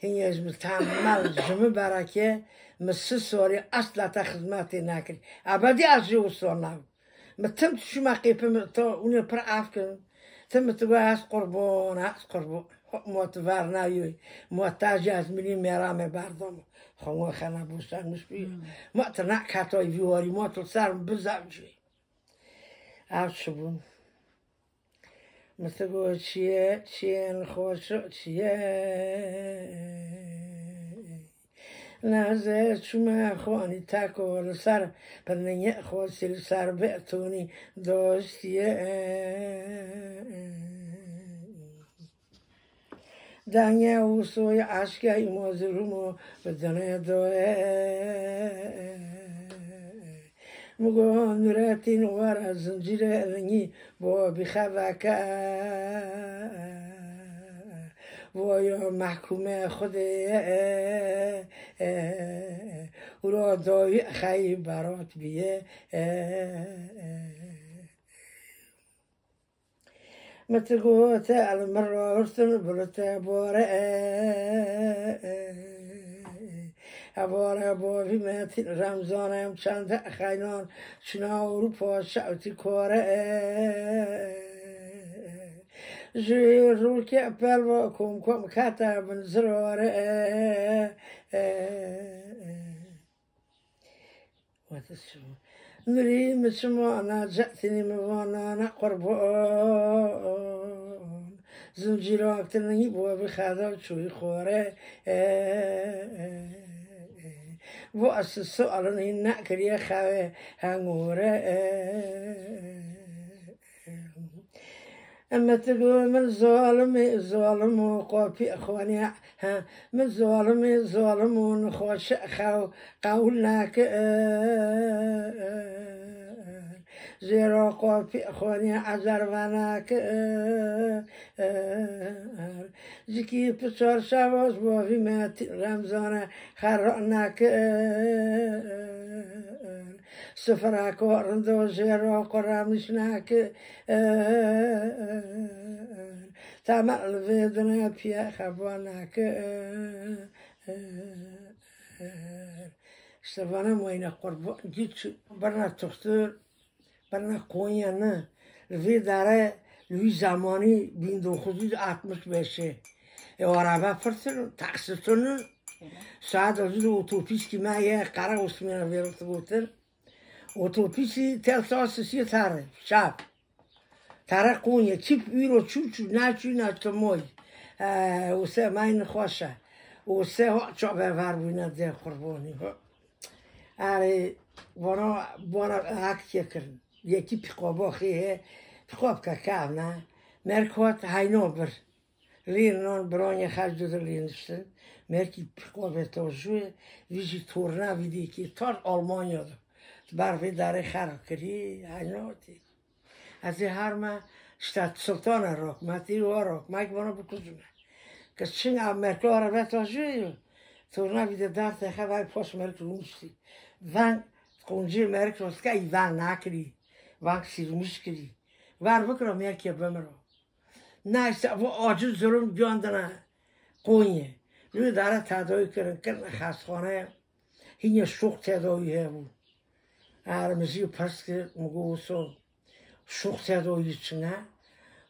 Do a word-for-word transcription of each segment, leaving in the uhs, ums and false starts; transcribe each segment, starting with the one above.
Hingê ji min tam mal ji min bereke, min si sorî asla te xizmetê nekir. Ebedî ez jê wisa nabim. Min tim tu şima qêpim to hûnê pir av kin. Tim tu got ez qurbon, ez qurbon. Ho, mo tu ver nayoy. Mo ta jî ez milî mêramê berdom. Xwe mo xena boşanmiş bî. Hmm. Mo tu neketoy vî warî, mo tu ser min bizewcî. Ev çi bûn? Min ti got çi ye, çi ye, nexweşo çi ye? Neze çûme xwanî te ku li ser pininge xwesî li ser betonî doştiye. Denge û soy eşke îmo zilûmo bi dinê doye. Min got Nuretîn were zincîrê lingî bo bîxeveke. Voyo mehkûme Xwedê ye. Ûro doyî xeyî berot biye. Min ti gote el min rawirtin, bi li te bore. Ebore bo vî metin Remzan em çende xeynan çina Ewropa şewtî kore. Ji rûke pelva kom kom kete bin zirore. Wate çima? Nurî min çima nacetinî min vana ne qurban. Zincîrak tinî bo bi xeda çûyî xore. Vo ez sualinî nekiriye xewe hengore. Eme tu got min zalimî, zalim û qopî xwaniya, he, min zalimî, zalim û nexweşi xew qewil nake. Zêro qopî xwaniya ezer venake. Zikî piçar şevaz bavî me tî Remzane xera nake. Sifra ko rindo jêro quramiş nake. Tama li vê dine piye xeba nake. İşte vana moyne qurban git şu barna toxtur, barna Konya ne. Li vê dare li wî zamanî bin dokuz yüz altmış beşe. E, araba firtin, taksi tunu. Saat azî de otopîskî me ye, Kara Osman'a verip gotin. Otopîsî tel saat sisiye tare, şap. Tare Konya, çip îro çû çû, naçû naçû moy. E, wise may nexweş e. Wise ho çavevar bûne dê qurbanî ho. Erê, vana, vana hak çêkirin. Yekî pîqoboxê he, pîqobke kevne. Merk hat heyno bir. Lênan biranyê xerc de lê niştin. Merkî pîqobê to jû, vî jî torna vî dêkê tar Almanya de. Bar vê darê xerb kirî, heyno tê. Ez ê herme, işte Sultana rok, me tê wa rok, me vana bikujime. Ke çin a merke arabeta jû yo. Torna vî de dar te xevay poş merk rûniştî. Van qoncê merk roska î van nakirî. Van sirmiş kirî. Var bikira merke bimiro. Na işte bu acil zulüm giyandine Konye. Lü dara tedawî kirin, kirin xastxane. Hînye şok tedawî hebû. Erimizî pirs kir, min got, "Wisa şok tedawî çi ne?"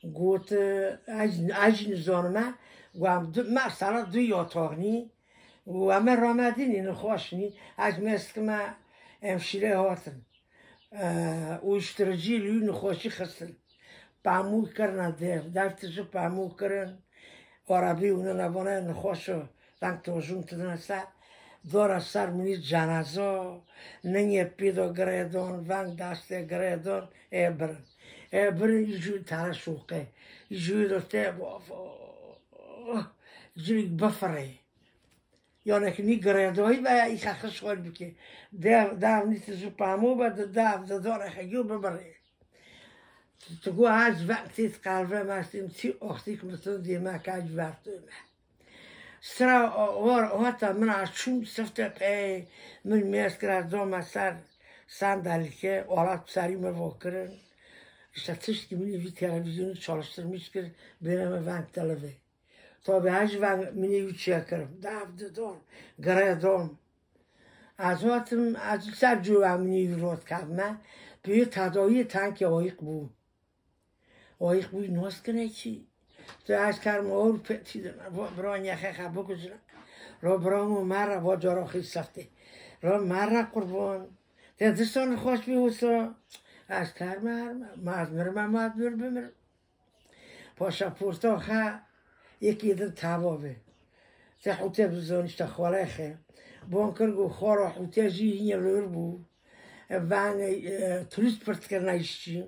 Got, "Ez, ez jî nizanime." Got, "Em du, me sala du yataxnî." Got, "Em ê ramedînî, nexweş nî." Ez meskime hemşîre hatin. Eee, uyuşturucî li wî nexweşî xistin. Pamûk kirine dev, dev tijî pamûk kirin. Arabî û nina vana nexweş o, veng tojûn tidine ser. Dora ser minî cenazo, ningê pîdo girêdon, veng dastê girêdon, ê birin. Ê birin, î jû tara şoqê. Î jû do te, of, of, civîk bifirê. Yanekî nî girêdayî be, î xeqi şol bike. Dev, dev nî tijî pamû be, di dev, di dore xeyo bibirê. Tu got ez vextê qelve mestim, çi oxtîk mitin dême ke ez vertime. Sira o-, or-, hata min a çûm sifte qey, min mêz kira doma ser sandalike, olat serî me vo kirin. İşte tiştî min vî televîzyonî çalıştırmış kir, bêne me veng televê. Tabi her ji van minî wî çêkirim. Dav didon, girê dom. Ez hatim, ez ser cûya minî wî rot kevme. Piyê tedawiyê tankê ayîq bû. Ayîq bû nas kine kî. Tu ez kerma or pêtî dine. Va bira nexexe bikujine. Ro bira mo mere va cara xî sextê. Ro mere qurban. Te distane xweş bî wisa. Ez kerme herme. Ma ez mirime, ma ez mir bimirim. Paşaporta xe yekî din tava be. Te hûte bizanî işte xwele xe. Bon kir ku xwara hûte jî hînê lor bû. Van, e, turîst pir dikirine îşçî.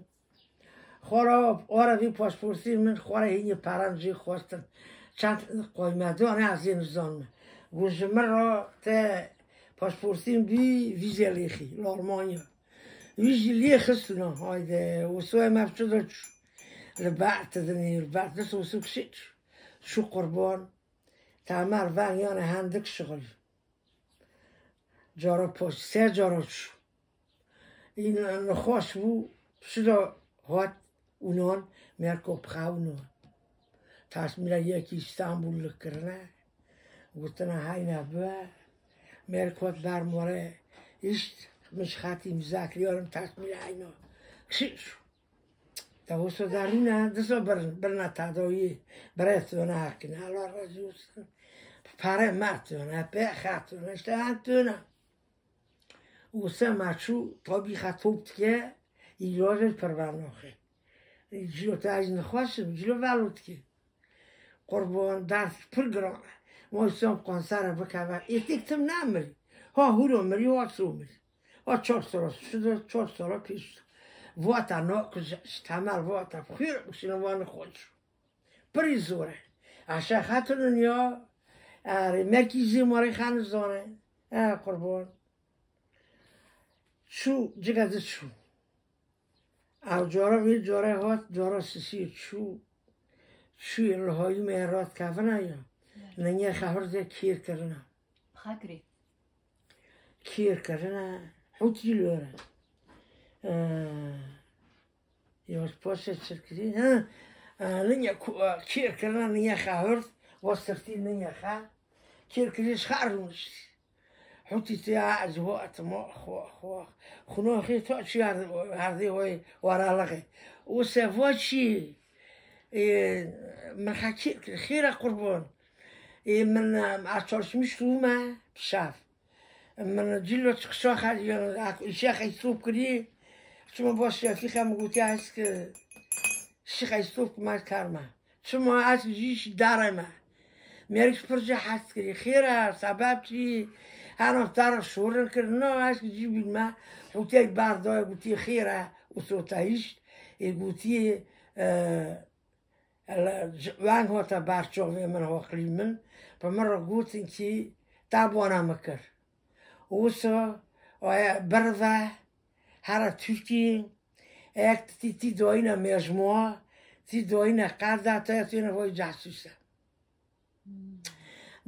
Xwara, ora vî pasportî min xwara hînê paran jî xwestin. Çend qoymedan ez ê nizanim. Got ji min re te pasportî bî vîze lêxî li Almanya. Wî jî lê xistûna, hayde, wisa em ev çi de çû. Li ber didinî, li ber dist wisa kişî çû. Çû qurban. Temel ven yani hendik şixul. Cara paş, se cara çû. Î nexweş bû, şida hat û nan, merko pixewno. Tasmîra yekî Îstanbul li kirine, gotine heyna bibe. Merk hat ber more îşt, min ji xetî mizakirî yarim tasmîra heyna. Kişî çû. Te wisa derûne, disa birin, birine tedawiyê, birê tune heqîne. Allah razî olsun. Pere me tune, pê xe tune, işte em tune. Wisa me çû, tabî xe top dike, îlacê pir bernaxe. Cilo te ez nexweş im, cilo velo dike. Qurban, ders pir giran e. Ma wisa em kansere bikeve, êtêk tim nemirî. Ha hûro mirî, ha so mirî. Ha çar sala, şuda çar sala pêş. Vata na ku ji, ji temel vata, xêr bişine va nexweş. Pirî zor e. Aşağı xatinin ya, erê merkî zê marê xanizane. E, qurban. Çû, ciga di çû. Ew cara vê cara hat, cara sisî çû. Çû li hayî me rat kevina ya. Ningê xehur de kêr kirina. Xakirê. Kêr kirine, hûtî li were. Ee, ya ji paşê çirkirî, ha? Ee, ningê ku, ee, kêr kirine, ningê xehurt, wa sirtî ningê xe. Kêr kirî ji xe rûniştî. Hûtî te ya ez ho etim, xwe, xwe. Xuno xê to çi herdê hoy, wara lixê. O se va çi? Ê, min xekî, xêra qurban. Ê, min, em, ez çalışmış rûme, pişev. Min cilo çi qişa xeriyan, ak, îşe xeystop kirî. Çima baş ya fîxe min gotiya ez ki, şi xeystop ki, me karme. Çima ez jî şi dare me. Mêrik pir jî hez kirî. Xêra, sebeb çi? Hena dara şorin kir. Na, ez jî bîn me. Hûtey berdaya, gotî xêra, û sotayîş. Ê gotî, e, Ele, ji, weng hate ber çavê min, hoqlî min, bi min re gotin kî te bona min kir. Wisa, oya birve, here Tirkî, ek tî, tî doyine mejmua, tî doyine qerda, te tîne voy cahsuse.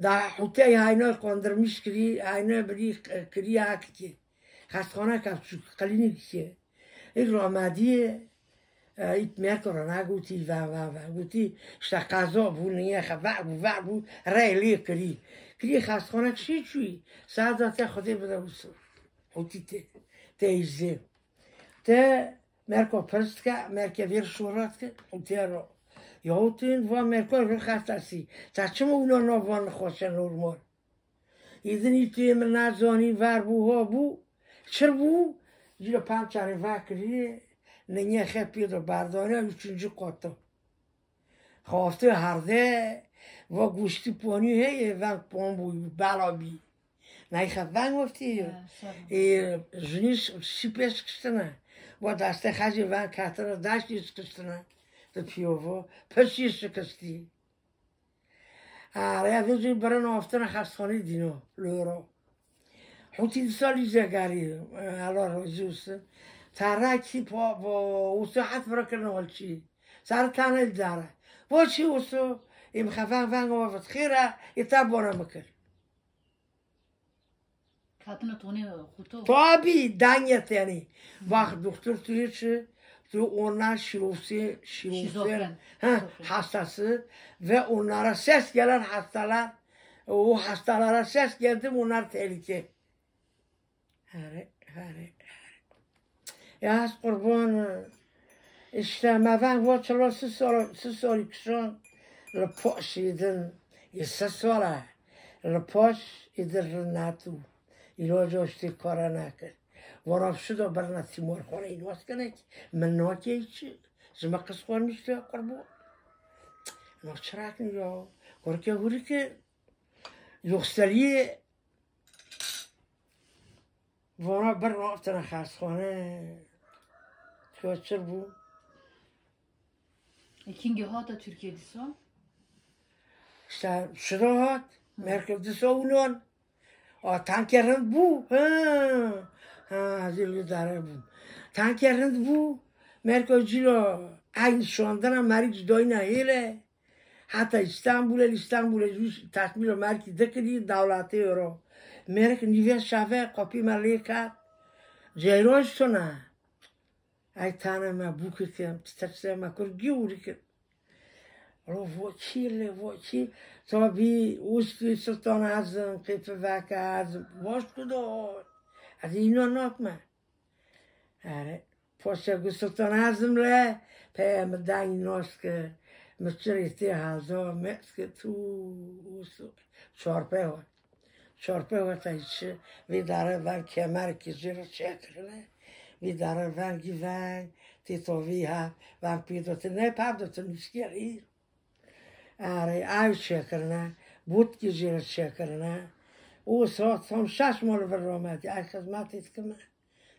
Da hûtey hayna qandırmış kirî, hayna birî kirî hakikî. Xestxaneka biçûk, klînîkê. Îro Amediyê, e, ît merko re negotî, ve, ve, ve. Gotî, işte qeza bû, niye xe, ve bû, ve bû, rey lê kirî. Kirî xestxanek şî çûyî. Saeta te Xwedê bide wisa. Hûtî te, te îzê. Te merko pirs dike, merkê vêr şorat ke, hûtê ro. Ya hûtîn, va merko ro xestasî. Te çima wina na van nexweşe normal? Îdinî tu yê min nezanî, ver bû, ha bû, çir bû, cîra pem çarê vekirî, ningê xe pê de berdane, üçüncü kata. Xafte herde, va goştî ponî heye, veng pon bû, bela bî. Ney xe veng weftiye. Ya, şer. Ê, jinî şî pê şikiştine. Va destê xecê veng ketine, deştê şikiştine. Di piyovo, piştî şikiştî. Araya vê jî birin aftine xestxanê dîno, loro. Hûtî di salî zegarî, e, Allah razî olsun. Tarakî pa, pa, usu het bira kirine welçî. Sar tane dara. Bo çi usu? Ê min xefen veng wa vet xêra, ê ta bona min kir. Katine tone xuto. Tabi, danye teni. Bak, doktor tu yê çi? tu onlar şizofren, şizofren, Şizofren. ha, Şizofren. hastası ve onlara ses gelen hastalar, o hastalara ses geldi, onlar tehlike. Here, here, here. Ya ez qurban, işte me ven vo çilo si sor, si sorî kişon li poş îdin, yê si sor e, li poş îdin rinatu. Îlo coştî kore nakir. Vona şido birna Tîmorxanê înos kinek, min nokey çi? Ji me qis xormiş de qurban. No çirak niyo, korke hurike, yokseliyê Vana bir raftina xastxane. Ço çir bû? E, kîngê hata Tirkiye dîsa? İşte şiro hat. Merkez dîsa unan. A, tanker rind bû. Ha. Ha, hazir idare bû. Tanker rind bû. Merkez cilo aynı şu anda merkez doyna hele. Heta Îstanbulê, li Îstanbulê jî teşmîlo merkî dikirî dewletê ro. Mêrik nîvê şeve qopî me lê ket. Ceyran ji tune. Ey tane me bû kir ke, tirsê me kir, gî wî kir. Ro vo çî lê, vo çî. Tabî, ûstî Sultan Azim, qîfi veke Azim. Baş ku do. Ez îno nakme. Erê, poşe gu Sultan Azim re, peye mi dayî nos ke, mi çirê tê haldo, me ke tu, usu, çorpe ho. Çorpe ho tay çi, vî dare ven kemer ki jiro çekirine, vî dare ven gî ven, tê tovî ha, ven pî dotin, ne pav dotin, müşkil î. Erê, ew çêkirine, bûtkî jê re çêkirine. Û saet tam şeş mal vir rometî, ew xizmetî dikime.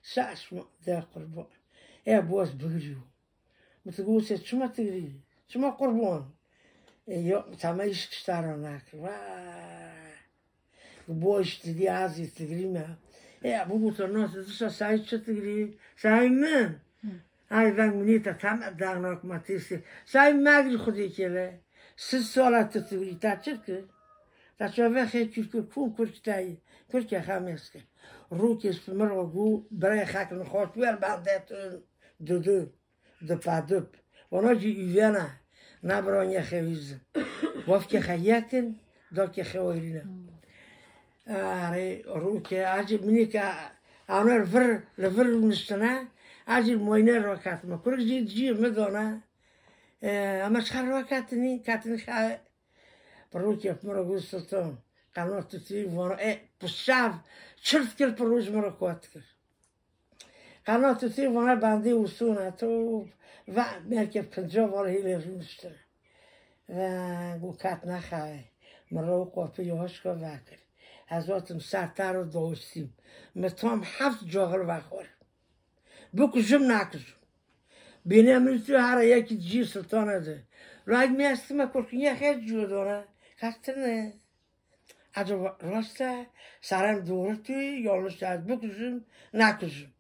Şeş mal de qurban. E, boz bigiriyo. Mi ti gosê, çima tigirî? Çima qurban? E, yo, tamam iş kiştara nakir. Vay. Bo işte diye az istigrî me. E, bu bu to nasıl dışa sayı çıtıgrî. Sayı min. Ay ben minî te tam dağnak matisi. Sayı magri xudî kele. Siz sola tutugrî ta çıtkı. Ta çove xe kürkü kun kurkitayı. Kurke xameske. Rukes pımır ogu bre xakın xoş ver bandetin. Dudu. Dipadip. Vana jî üyena. Nabra nexewîzin. Vafke xe yekin, dakê xe werîne. Arê, rûke, acî minî ke aner vir, li vir niştine, acî moyne raketime. Kurik jî cî mi dana. E, ama çiqar raketini, ketini xe, rûke, mi ra gul Sultan. Qanat tutî, vana, e, bi şev, çirt kir, bi roj mi ra kot kir. Qanat tu tê vana bandê ûsûna to va merke pinca vala hêlê rûniştine. Ve gu kat naxaye. Min ro qopî hoşko vekir. Ez otim ser taro doştîm. Mi tam heft cahil vexwar. Bikujim nakujim. Bêne min tu hara yekî cî sultana de. Ray mi estime kurkiniye xer cû dona. Kastine. Acaba rast e, serem doğru tu, yanlış e, ez bikujim, nekujim.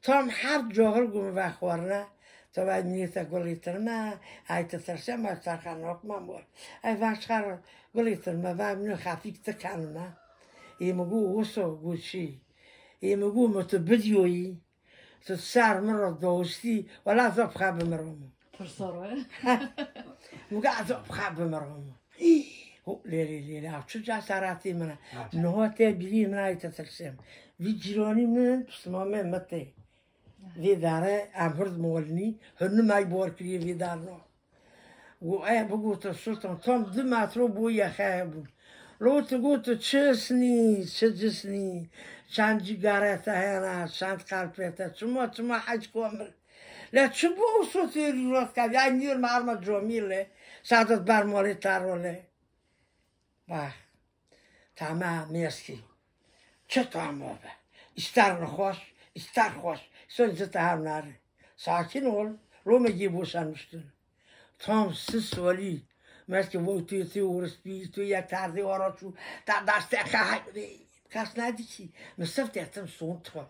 Tam heft cahil gum vexwarine, tu ve niyete gulî tirme, ay te terse me serxan nokma mor. Ay veşxar gulî tirme, ve min xefîk tikanime. Ê mi gu wisa gu çi? Ê mi gu mi tu bidiyoyî? Tu ser min re doştî, wela ez ê bi xwe bimirim. Pirsa re. Min got ez ê bi xwe bimirim. Hî, ho, lê, lê, lê, lê, ev çi cesaretê min e? Ha. Niha te birî min ayê te tirsêm. Vî cîranî min, pismamê min tê. Vê dare, em hurd molinî, hûn nimay bor kiriye vê darna. Got, e, bigotin Sultan, tam du metro boyê xwe hebûn. Lo tu got, tu çi isnî, çi cisnî, çend cîgare te hene, çend qelpê te, çima, çima hec komil. Le çi bo û sotêrî rot kevî, ay nîr me arma comî le, sadet ber malê te ro le. Bak. Tamam, meskî. Çi tamam be? İster nexweş, ister xweş. Son ji te hev nare. Sakin ol. Lo me gî boşanmıştın. Tam si solî. Meskî vo tu, tu orospi, tu yek tardê ora çû. Ta dastê xwe hek. Kes nedîtî. Mi sif te tim son tixwe.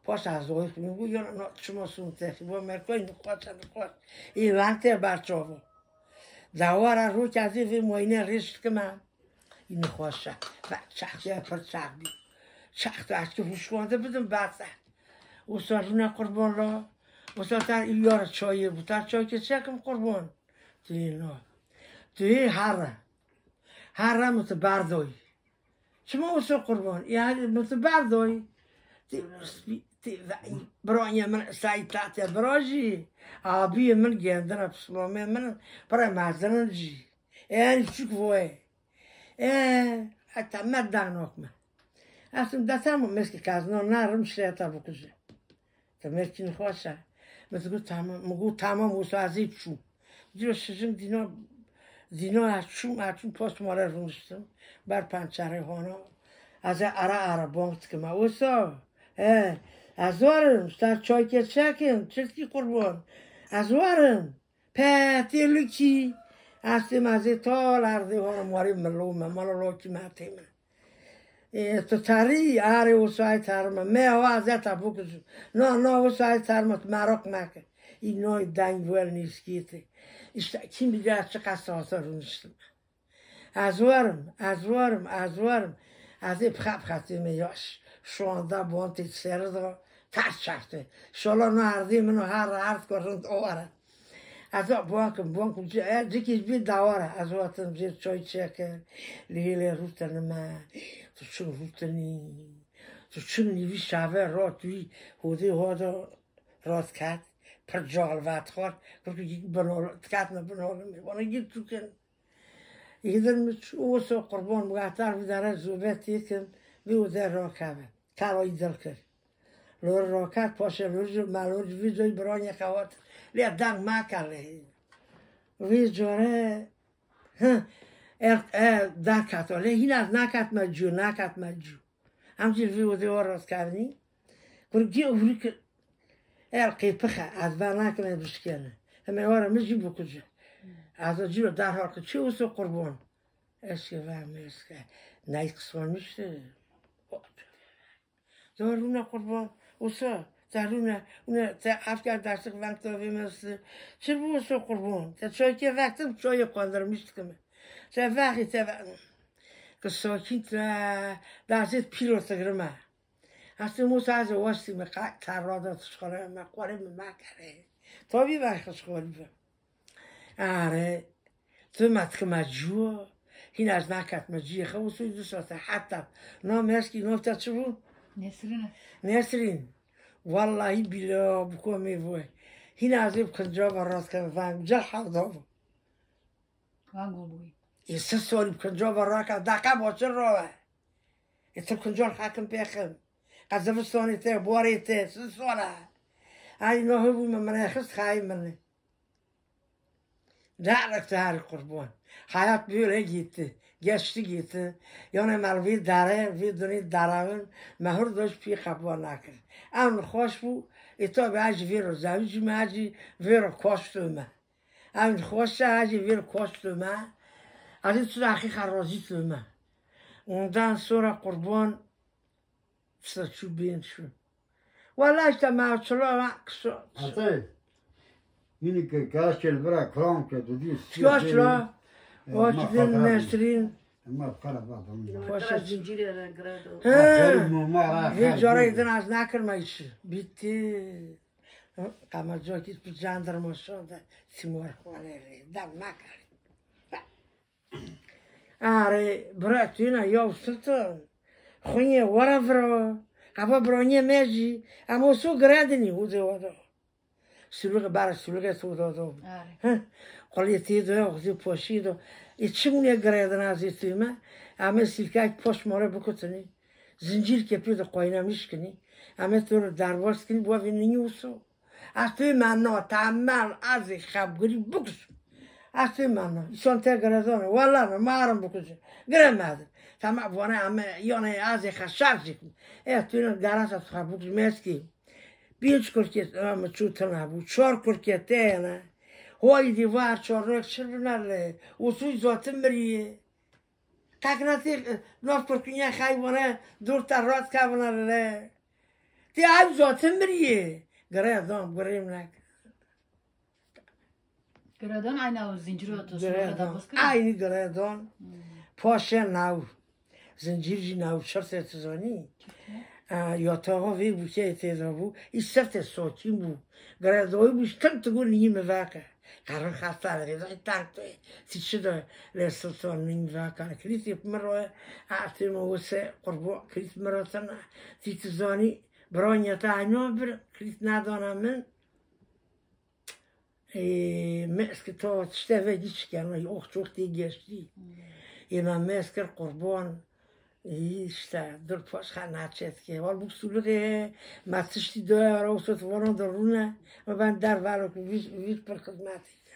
Paşa zoyik min bû, yana na çima son te. Vo merkoy nixweş, nixweş. Ê van te berçavo. Dawara rû kezê vê moyne rêş dikime. Î nexweş e. Ve çaxtiya pir çax bî. Çax tu eşkî huşwande bidin bas e. Wisa rûne qurban la. Wisa te î yara çayê bû, te çay kê çekim qurban. Tu yê na. Tu yê herre. Herre min tu berdoyî. Çima wisa qurban? Ya min tu berdoyî. Ti spî, ti ve-, birayê min Seîd Tatê bira jî. Abiyê min gendina pismamê min. Pire mezin in jî. Ê, yanî çûk voyê. Ê, heta me dang nok me. Aslında tamam, meskî kazno narim şireta bikuje. Te meskî nixweş e. Min digot tamam, min got tamam, wisa ez ê çûm. Dîro şijim dîno, dîno ez çûm, ez çûm post mare rûniştim. Ber pençerê hona. Ez ê ara ara bang dikime. Wisa, e, ez warim, ji te çaykê çekim, çirtkî qurban. Ez warim. Petê likî, ez tê mezê tal erdê hona marê milo me, mala lokî me tê me. E, tu terî, arê wisa ez terime. Me awa ez ê te bikujim. Na, na, wisa ez terime, tu meraq meke. Î noy deng wel nîskî tê. İşte kim bilir çi qas sasa rûniştim. Ez werim, ez werim, ez werim. Ez ê bixe bixe tê me yaş. Şu anda bon tê seri de ters çarptı. Şola na erdê min o her erd ko rind o were. Ez a bon kim, bon kim, ci-, e, cikî ji bî dawara. Ez wetim jê çay çêkir, li hêlê rûtinime, tu çi rûtinî, tu çi nîvî şave rat wî, hodê hoda rat ket, pir cal vet xwar, kurkî binol, diketine binolime, wana gî tu kin. Îdir min çû, wisa qurban, min got, ez vî dere zû ve têkim, vî û der rakeve. Karo îdir kir. Lor raket, paşê lor jî, me lor jî vî coy biranê xewat. Lê deng meke lê. Vî care, hi, e, e, derketo. Lê hîna ez naketme cû, naketme cû. Em jî li vî odê we rastkevinî. Kurgî û hurî kir. El qêpix e, ez ber nakim ez bişkêne. Heme were min jî bikuje. Ez o cîro derhal kir, çi wisa qurban? Eşke ve meske. Ney kısmamıştı. Zor rûne qurban. Wisa, te rûne, rûne, te efkar dersik veng to vê mesti. Çi bû wisa qurban? Te çaykê vektim, çayê qandirmiştik mi? Te vexî, te ve-, Kı sakin te, dazet pîro tigrime. Hastê Musa ez ê westî me qe-, terra de tu xware me, xwarê me mekere. Tabî ben xweş xwarî be. Are, tu me dikime cû, hîn ez naketime ciyê xwe, wisa du saete heta. Nam eskî, nav te çi bû? Nesrîn e. Nesrîn. Wallahî bîla bi komê voy. Hîn ez ê bi kincava rast kevim, veng, cel hevda bû. Wan go bûyî. Ê sê salî bi kincava raka, deqa bo çi rawe? Ê tu kincal hekim pêxim. Qe zivistanê te, borê te, sê sal e. Ay no hebû me, min xist xayê min. Derek te her qurban. Hayat böyle gitti. Geçti gitti. Yani mal vî dare, vî dunî darevin, me hur doş pî qebûl nakir. Em xweş bû, ê tabi ez jî vêro zewicî me, ez jî vêro koştû me. Em xweş e, ez jî vêr koştû me. Ez jî tu axî xerazî tu me. Ondan sonra qurban, işte çû bên çû. Wala işte me çilo, kısa. Hatay. Yine ki kaşel bira kram ke dedi. Kaşla. E, O ma ki din xatara nesrin. Ma xatara ba. Paşa zincire re grado. He. Vê cara din az nakirme iş. Bitti. Qamacokî tu jandarma şonde simor xwalê rê. Dev nakare. Are, bira tu na yaw sultan. Xwinye wara vira. Qaba biraniye me jî. Ama su girendinî hûdê wada. Sulûge bara sulûge tu da do. Are. Heh. Qolê tê do, xwedî poşî do. E çi mûnê girendina zî tu me? Ame silkak poş more bikutinî. Zincîrkê pê de qoynamiş kinî. Em ê tu re derbas kinî, bo vê nînî wisa. Ez tê me na, temel, ez ê xebgirî bikişim. Ez tê me na. Îsan te girezane. Wela ne, marim bikişim. Gire me de. Tamam, vane em ê, yanê ez ê xeşer jî kim. E, tu ne garasa tu xwe bikişim, eskî. Pênc kurkê, e, me çû tune bû. Çar kurkê te ne. Hoy dîvar çar rek çir bine le. Usûy zaten miriyê. Qeknatî, e, nav kurkûnîya xeybane dûr te rat kevine le. Tê ew zaten miriyê. Giredan, gurê min ek. Giredan ayna o zinciro tu Giredan. Aynî giredan. Hmm. Paşe nav. Zincir jî nav çirtê tu zanî. Çirtê? A, yatağa vê bûkeyê tê de bû. Î sertê sakîn bû. Girêdayî bû, ji tim tu got nî min veke. Qerin xestan rê, vê tank tu, tî çi de lê Sultan nî min veke. Kilîtê min re, a, tê min wese, qurban, kilît min re tena. Tî tu zanî, biranya te ayna bir, kilît nadana min. Ê, me eski to tişte ve giç kena, oh çok diye geçti. Ê, me me esker qurban. Ê, işte, dur paşka naçet ke. Wal bu suluğe, me tişti doya, ra usot vana da rune. Me ben der valo ki vîz, vîz pir xizmeti ke.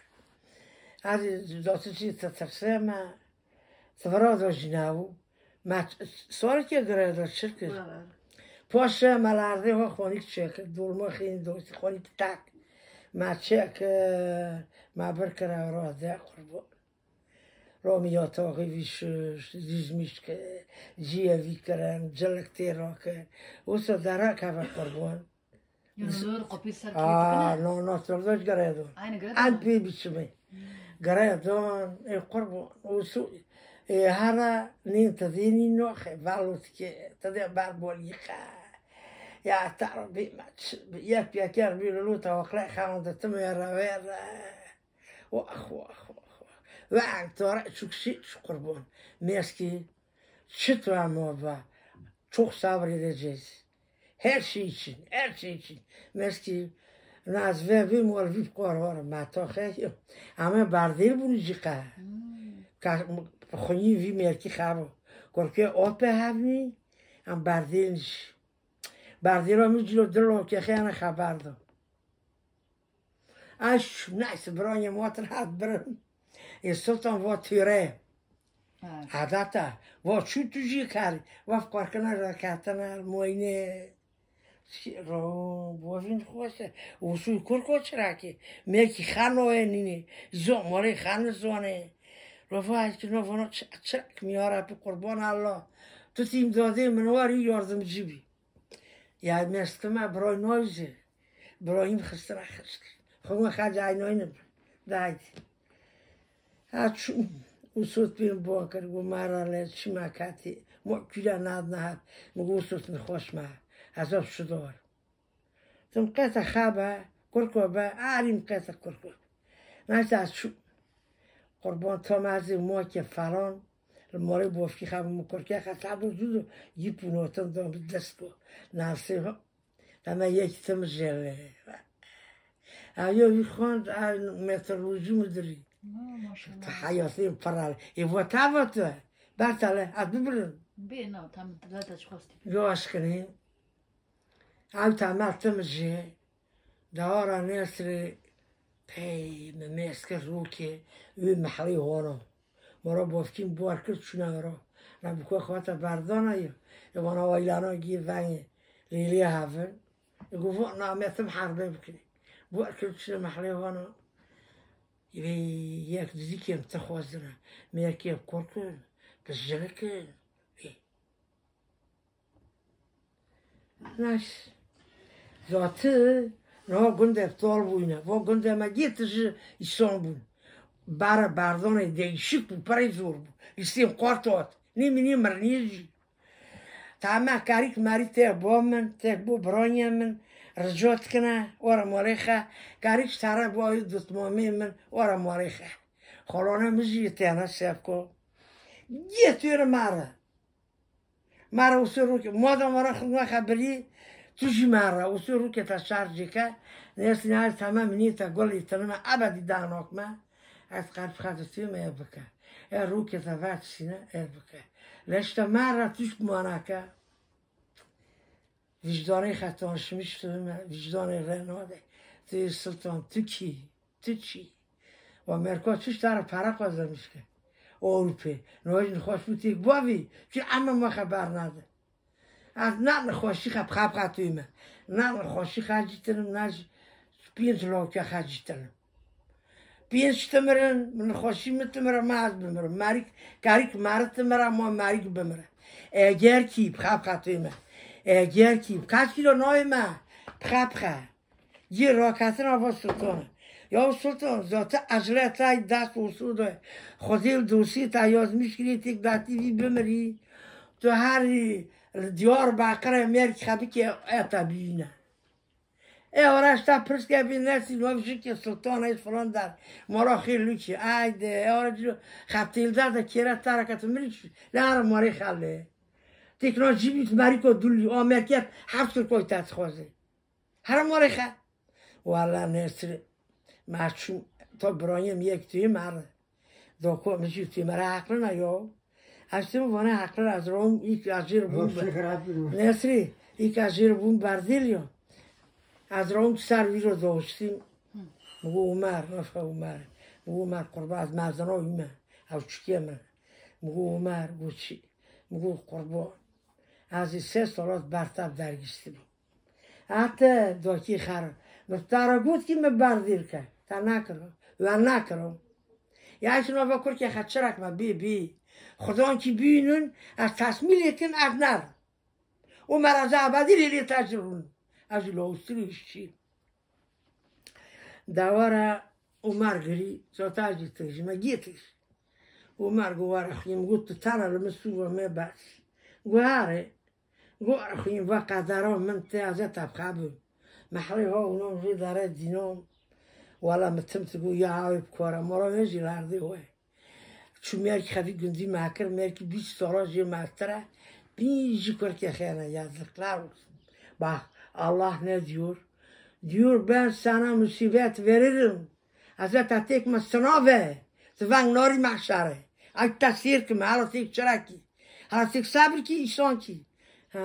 Hadi, zaten şey, te terse me. Sifra da jî nabû. Ma ç-, sarikê girê da çirkir. Paşê me lardê xwe xwanîk çêkir. Dolma xîn doştî xwanîk tak. Ma çêkir, ma bir kira ra de qurban. Romî yataxî vî şişt, dîzmîş kir, ciyevî kirin, cilik tê rakir. Wisa dera keve qurban. Yanı zor kopî ser Aa, kêtikine. No, no, sordoj geredon. Aynı geredon. An pê biçime. Geredon, e, qurban. Usu, e, hara nin tadini no, xe, valot ke, tade bar bol yıka. Ya Rabbi, maç, ya piyaker bir lu tavakla xandı tım ya ravera. Wah, wah, wah, wah. Ve tora çukşi şu qurban. Meski, çi tu ama va. Çok sabredeceğiz. Her şey için, her şey için. Meski, naz ve bir muhalif koror, ma to xe. Ama bardil bunu cika. Ka, xunyi vi merki xabo. Korke o pe havni, am bardil niş. Bardil o mi cilo dilo ke xeyana xabardo. Aş, neyse, biranyê motir hat birin. Ê Sultan va tire. Ha. Adata, va çû tu jî karî. Va qarkina rekatina, moyne. Ro, bovin xwese. Usul kurko çiraki. Mekî xano e nîne. Zo, morê xano zone. Ro va ki no vono çirak mi ya Rabbi qurban Allah. Tu tîm dadê min warî yardımcı bî. Ya meskime bro noyze. Broyim xistira xist. Xuma xac aynoyne. Daydi. Ha çû. Usut bin bon kir, gu mara le çima kati. Mo kula nad nahat. Mi gu usut nixweş ma. Hesab şu dor. Tim qete xaba, kurko be, arim qete kurko. Nasa çû. Qurban tomazî mo ke falan. Li morê bofkî xaba mi kurke xeta bu dudu. Yî punotin da bi dest ko. Nasê ho. Deme yek tim jele. Ayo yî xwend, a meteoroloji müdürü. Ha, maşallah. Hayatê paral. E vota vota. Bertale, at bibirin. Bê na, tam dilata çi xwestî. Yo aşkine. Ew temel tim jî dawara Nesrê pey me mêske rûkê wî mehlî hona. Mora bofkîn buar kir çûne ro. Na bi ku xwata berdana ye. E vana waylana gî vengê lêlê havin. E gu vo na me tim herbe bikirî. Buar kir çûne mehlê hona. Ê yek dizîkên te xwezine. Mêrkê korkin, te jinikin. Ê. Naş. Zati, no gundê tol bûyne. Vo gundê me gê tu ji îson bûn. Bara bardonê değişik bû, perê zor bû. Lîstên qort ot. Nî minî mirnî jî. Tama karîk marî tê bo min, tê bo bironyê min. Rico dikine, ora molê xe. Karîk tare bo ayû dutmamê min, ora molê xe. Xolona min jî têne sevko. Gê tu yê mare. Mara wisa rûkê, madem wara xizma xebirî, tu jî mara wisa rûkê te şarjê ke, nêsî nayê temam nî te gulî tinime ebedî danak me, ez qerb xedisî me ye bike. E rûkê te vatişîne, e bike. Leşte mara tu jî mana ke. Vicdanê xetanşmiş tu me, vicdanê re nade. Tu yê Sultan, tu kî? Tu çi? Wa Merka çi ji te re pere qazanmiş ke? Ewropê. Niha jî nexweş bû têk bavî. Çi ema me xeber nade. Ez ne nexweşî xe bixebxetûyî me. Ne nexweşî xecîtinim, ne jî pênc lawke xecîtinim. Pênc timirin, min nexweşî min timire, me ez bimirim. Merîk, karîk meri timire, ma merîk bimire. Eger kî bixebxetûyî me. Eger kî, kaç kîlo nayê me? Bixebxe. Cî raketina va Sultan. Ya Sultan, zaten ecele tay dest olsun de. Xwedê û dostê te yazmiş kirî tek datî vî bimirî. Tu herî Li Diyarbekirê mêrkî xebikê eta bîne. E, ora işte pirs ke bî nesî, no jikê Sultan ê filan der. Mara xê lûkî. Ayde, e, ora cilo xebtêl der de kêre tara ke tu mirî çi. Le ara marê xelle. Teknoloji bît merîko dulî, o merket heft kir koy te dixwaze. Hera marê xe. Wala Nesrî, me çûm, to birayê min yek tê mere. Doko min jî tê mere heqlina yo. Ez tê min vane heqlina, ez rom îlk ez jê re bûm be-, Nesrî, îlk ez jê re bûm berdêl ya. Ez rom ser wî re doştîm. Mi got Umer, nafxe Umer. Mi got Umer qurban, ez mezina wî me. Ew çikê min. Mi got Umer, got çi? Mi got qurban. Ez ê sê sala ber te dergîstibim. Ate dokî xer. Min te re got kî min berdêl ke. Te nekiro. We nekiro. Ya şino ve kurkê xeçirek me bî bî. Xudan kî bînin, ez tesmîlê kim ez nerim. Û me re ze ebedî lê lê te ji rûn. Ez ji lawustirî şî. Dawara Umar girî, zota jî tij, me gê tij. Umar got were xwîn, got tu tana li min sûve me bes. Got are. Got were xwîn, va qedera min te ez ê tebxe bim. Mehrê ha û nom vê dere dînon. Wala min tim tu got ya awê bikore, mora wê jî lerdê we. Çû mêrkî xevî gundî me kir, mêrkî bîst sala jê mestir e. Bîn jî kurkê xêne, yazıklar olsun. Bak, Allah ne diyor? Diyor, ben sana musibet veririm. Ez ê te têk me sinave. Tu veng narî mehşerê. Ay te sêr kim, hala têk çirekî. Hala têk sebir kî, îşan kî. Ha,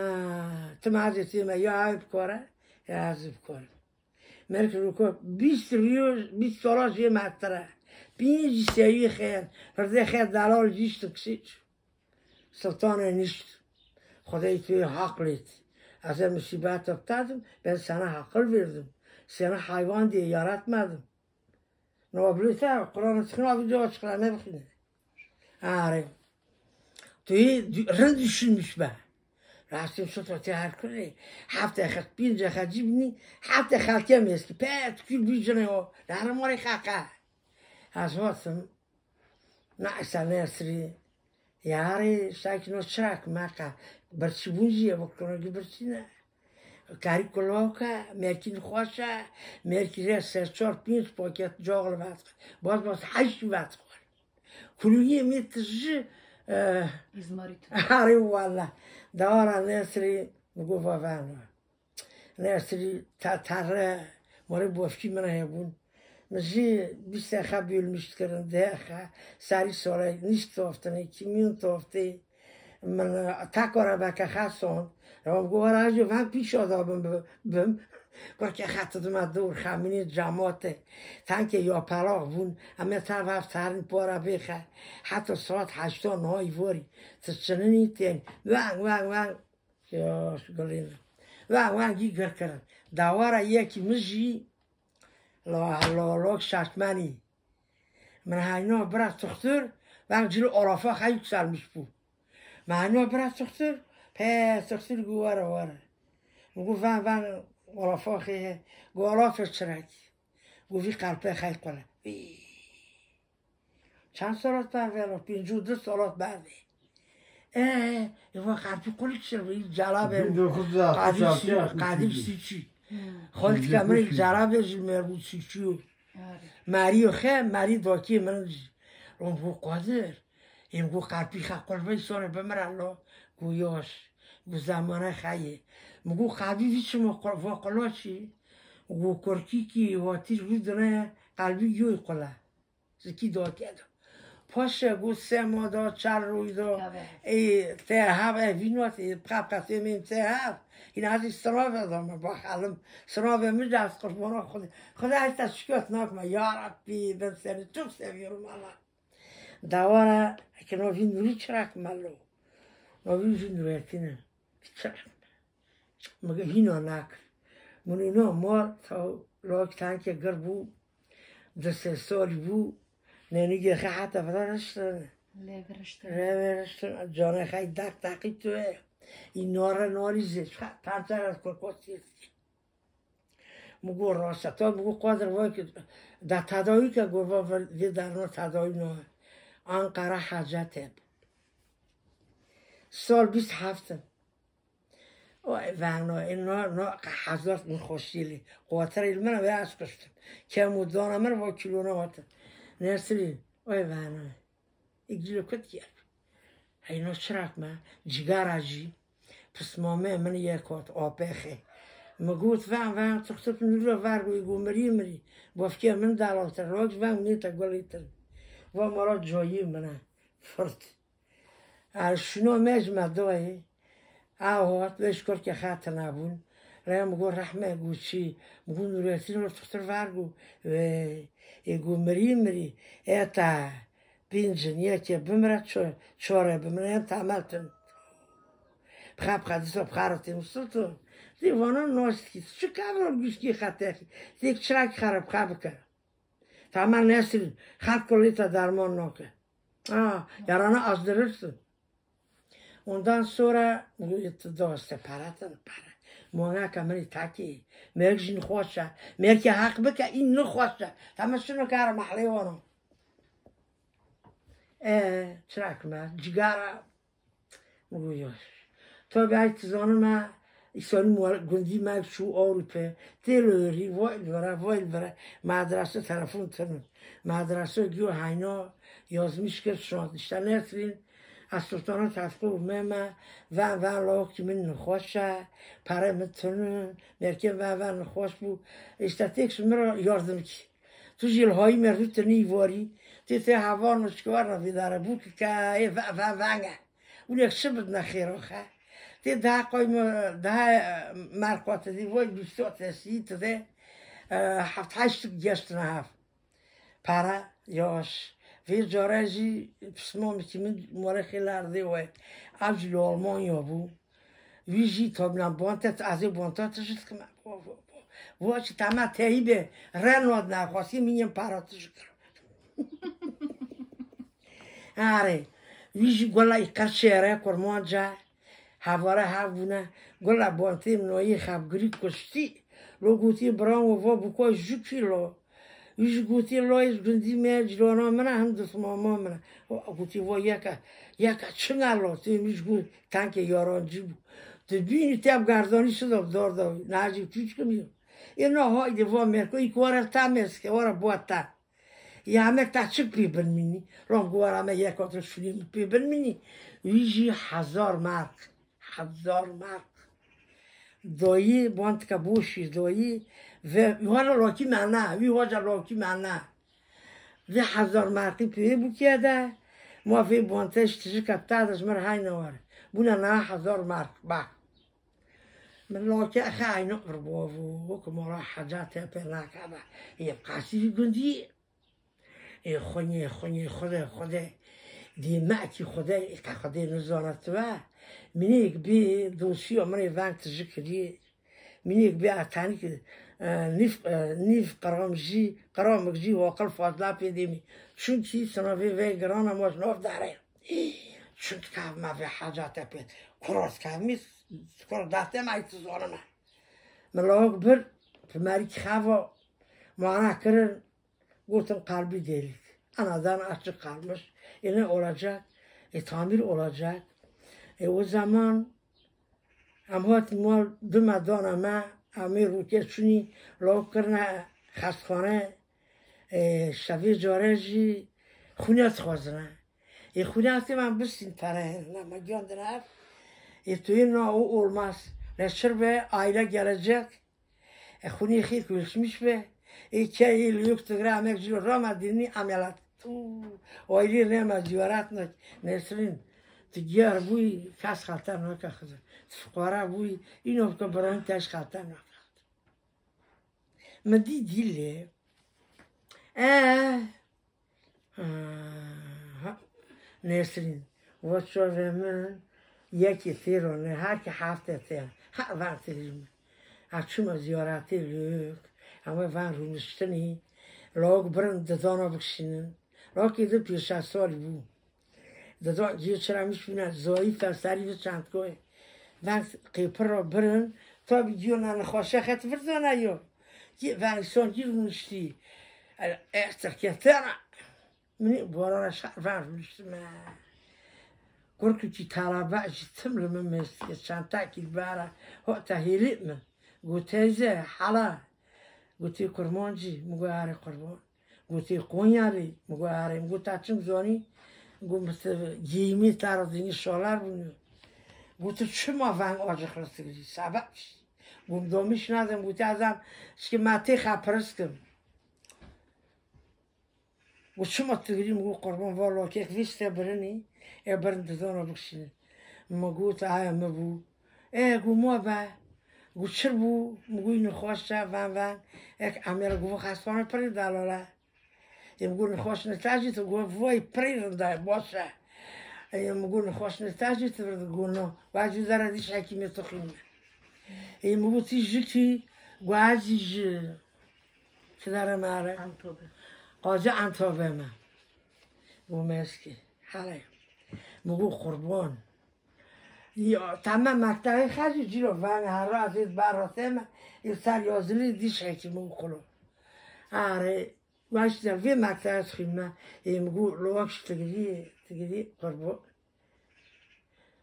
tu me ez ê tê me, ya ev bikore, ya ez bikore. Merkez Roko bîst riyoj, bîst sala jê mestir e. Pînc seyî xêr, hirdê xêr delal jî ştin kişiç. Sultanê nişt. Xwedê tu yê haq lêt. Ez ê musîbeta bitadim, ben sana haqil verdim. Sana hayvan diye yaratmadım. Nabilê te, Qur'anê çixin abi cevap çixin, ne bixîne. Are. Tu yê du-, rind düşünmüş be. Rasim şutra te her kurê. Hafta xet, pînce xet cibni, hafta xelke meski. Pet kül bir cene o. Dara mori xaqa. Az vatim. Na isa nesri. Yarê, şakî no çirak me qe. Birçî bûn jî ye, vekirogî birçî ne. Karî kulok e, merkî nixweş e, merkî re ser çar pênc paket cax li vat. Baz baz heşt vat xwar. Kulûyê me tiji, eh, Îzmarit. Arê wala. Dara Nesrî, mi got va vana. Nesrî te-, terre, morê bofkî min hebûn. Min jî bîst xe bölmüş kirin, deh xe, serî sore, nîş toftinê, kîmyon toftê. Min, e, tekore beke xeson. Ram go, "Were ez jî veng pîşa da bim, bi-, bim." Kurke xet dime dor, xemînê cemate. Tenke ya pelax bûn, em ê te vev terin pora bêxe. Heta saet heşta niha îvorî. Ti çinînî tên. Veng, veng, veng. Ya, şu gulîn. Veng, veng, gî gir kirin. Dawara yekî min jî, la, la, la, şaşmenî. Min heyna bira tuxtur, veng cil orafa xey yükselmiş bû. Min heyna bira tuxtur, pe tuxtur gu were were. Gu ven ven orafa xê, gu orafa çirek. Gu vî qelpe xey qule. Vî. Çend salat ber vero? Pêncî û du salat ber vê. E, eva qelpî qulik şir vî celabe. Bin dokuz yüz altmış altı Qadir Sî-, yapmış Qadir idi. Sîçî. Hmm. Xoltika min celabe ji merbû Sîçî yo. Arê. Marî yo xe, marî dokê min jî. Rom gu Qadir. Em gu qelpî xe qulbey sone bimira lo. Gu yoş. Gu zamane xeye. Mi gu Qadir vî çima qul-, vo quloçî. Gu kurkî kî vatîr vî dine qelbî yoy qula. Zikî datiye de. Paşa got sema da, çar roy da. Tabii. Ê, te hev, e, vînat, ê, qap qasê min te hev. Hîna ez sirave da me, bak, elim. Sirave min de ez qurbana Xwedê. Xwedê ez te şikayet nakme. Ya Rabbi, ben seni çok seviyorum Allah. Dawara, ki no vî nurî çirak melo. No vî jî Nurettin e. Çirak. Min hîna nakir. Min îna mar, taw lawik tenke gir bû, di sê salî bû, nenîgê xwe heta vira riştin. Lê biriştin. Rê biriştin, canê xwe dek deqî tu ye. Î nare narî zê, çiqa pencer ez kurkot sê. Min got raşta, min got Qadir vay ki, da tedawî ke, got va vê derna tedawî nabe. Ankara hacet e. Sal bîst heft in. Vano, e, no, no, hezar min xweşî lê. Quwaterê li min ve ez kuştim. Kem û dana min va kîlona hatin. Nesrîn, oy vano. Îgilo kut yer. Hey no çirak me, cigara jî. Pismame min yek hat, apexê. Mi got, ven, ven, tu xtip nûra ver got, êgo mirî mirî. Bafkê min dalantir, roj ven, nê te gulê tir. Va mara cayê min e. Firt. Er şino me ji me doyê. Ew hat, vê ji kurkê xetine bûn. Rê mi got, rehme got çi? Mi got, Nûretîn ro tu xtir ver got, ê, ê got, mirî, mirî. Eta pêncin yekê bimire, ço-, çorê bimire, em temel tin. Bixwe, bixwe, dîsa bixwe re tê misilto. Dê vana nas dikî, tu çi kevra guşkî xetexî? Têk çirakî xwe re bixwe bike. Tamam Nesrîn, xelk kulê te derman nake. Ha, yarana azdirirsin. Ondan sonra tu doste para te para. Monaka min takî. Merg jî nixweş e. Merkê heq bike, î nixweş e. Tamam şunu kara mahlê wano. E, çirak me, cigara. Goya. Tabi ay tu zanime, îsanî muar-, gundî me çû Ewrope, tê li rî, vay li vere, vay li vere. Madrasa telefon tinin. Madrasa giyo hayna yazmış kir şand. İşte Nesrîn, ez Sultana Tevqo me me, ven, ven, lawkî min nixweş e, pere min tinin, merkê ven, ven, nixweş bû. İşte têk ji min re yardim kî. Tu jî li hayî me rû tinî varî, tê tê heval nişkewar re vîdare bû ki ke ê ve, ve, venge. Unek çi bidine xêro xe. Tê daha qoy me, daha merqwa te dî, voy bîsto te sî te de, e, heft heşt geştine hev. Para, yaş. Vê care jî pismamekî min mole xêla erdê we. Ev jî li Almanya bû. Wî jî tabîna bonte, ez ê bonta tijî dikim. Vo, vo, vo. Vo çi tema teyî be, re nadine, xwestî min yên para tijî kir. Arê, wî jî gola î qer şêre, kurmanca, hevara hev bûne. Gola bontê min o yê xevgirî kuştî. Lo gotî, bravo, vo bûka ju kîlo. Wî jî gotî, lo ez gundî me, cilana min e, hem dusmama min e. Gotî, vo yeke, yeke çinga lo, tê min jî got, tankê yarancî bû. Tu bînî te bi gerdanî şida bi dar da, nacî çûçkim yo. Ê na haydi, vo merko, î kuara ta meske, wara bua ta. Ya me ta çik pê bin minî? Ram guara me yeka tu şulî min pê bin minî. Wî jî hezar merk. Hezar merk. Dayî, bantika boşî dayî. Ve wî hala lakî me ne. Wî hoca lakî me ne. Vê hezar merkî pê bûkiye de. Ma vê bante ji tijika ta de ji min re hayne were. Bûne na hezar merk. Bak. Min lake xe ayno qurbo, ku mora heca te pê nakada. Yê qasî gundî. Ê xwinê, xwinê, Xwedê, Xwedê. Dê me ki Xwedê, ê te Xwedê nizana tu ve. Minêk bê dosiya min ê veng tijî kirî. Minêk bê atanî ki, e, nîv, e, nîv qiram jî, qiramik jî waqil fazla pê dêmî. Çunkî sinavê vê girana ma ji nav dare. Çund kav ma vê hacate pê. Kuras kav mî, kuras date ma î tu zanime. Min lawik bir, pimerî kixeva, mana kirin, gotin kalbî delik. Anadan açık kalmış. E ne olacak? E tamir olacak. E o zaman em hatin mal dime dana me, em ê rûkê çûnî, lawik kirine xestxane, e, şevê care jî xûne dixwazine. E, xûnasê me bistîn pere, ne me giyandin ev. E, tu yê na o olmaz. Ne şir be, aile gelecek. E, xûnê xî kulişmiş be. E, ke yê li yok tigra emek jî rama dînî amelat. Tu, aile ne me ziyaret ne, Nesrin. Tu giyar bûyî, kes xater nake xizir. Tu fuqara bûyî, îno bike biran teş xater nake. Mi dî dîlê. E, Aha. Nesrîn, va çavê min yekê têro ne, her ki hefte tê. Ha, van têrî min. A çûme ziyaretê lûk, em ê van rûniştinî, lawik birin didana bikişînin. Lawikê di pêşa salî bû. Didan cî çira miş bûne, zayîf e, serî bi çend koyê. Van qêpir re birin, tabî giyo ne nexweşe xet vir zana yo. Cî van son cî rûniştî. E, e, tirketena. Min ê borana şervan rûniştime. Kurkukî talaba ji tim li min mêst dike, çentakî li bara hota hêlê min. Got, teyze, hala. Gotê, kurmancî? Min got, arê qurban. Gotê, Konyalî? Min got, arê. Min got, ta çim zanî? Got, min te giyîmî, ta re dînî şalar bûne. Got, tu çima veng acixlitigirî? Sebeb çi? Got, min domîş nadim. Gotê, ez em çikê me tê xepiris kim. Got, çima tu digirî? Min got, qurban, va lokek vê şte birinî, ê birin dizana bikişînin. Min got, aya min bû. Ê, got, ma be. Got, çi bû? Min got, nexweş e, ven ven. Ek emê re got, xestane pirê delal e. Ê, min got, nexweş ne te jî, tu got, vay, pirê rinda ye, baş e. Ê, min got, nexweş ne te jî, tu vir got, no. Wa jî zere dîş hekîmê tu xînme. Ê, min got, tî ji kî? Got, ez jî ji Kidara me re. Antobe. Qazî Antobe me. Got, meskî. Hele. Min got, qurban. Ya, tamam, mektebê xercî cîro veng herra zêd barasê me. Îsal yazilî dîş hekî, min got, xulu. Arê, baş de vê mektebê xînme. Ê, min got, lowak ji tigirî, tigirî qurban.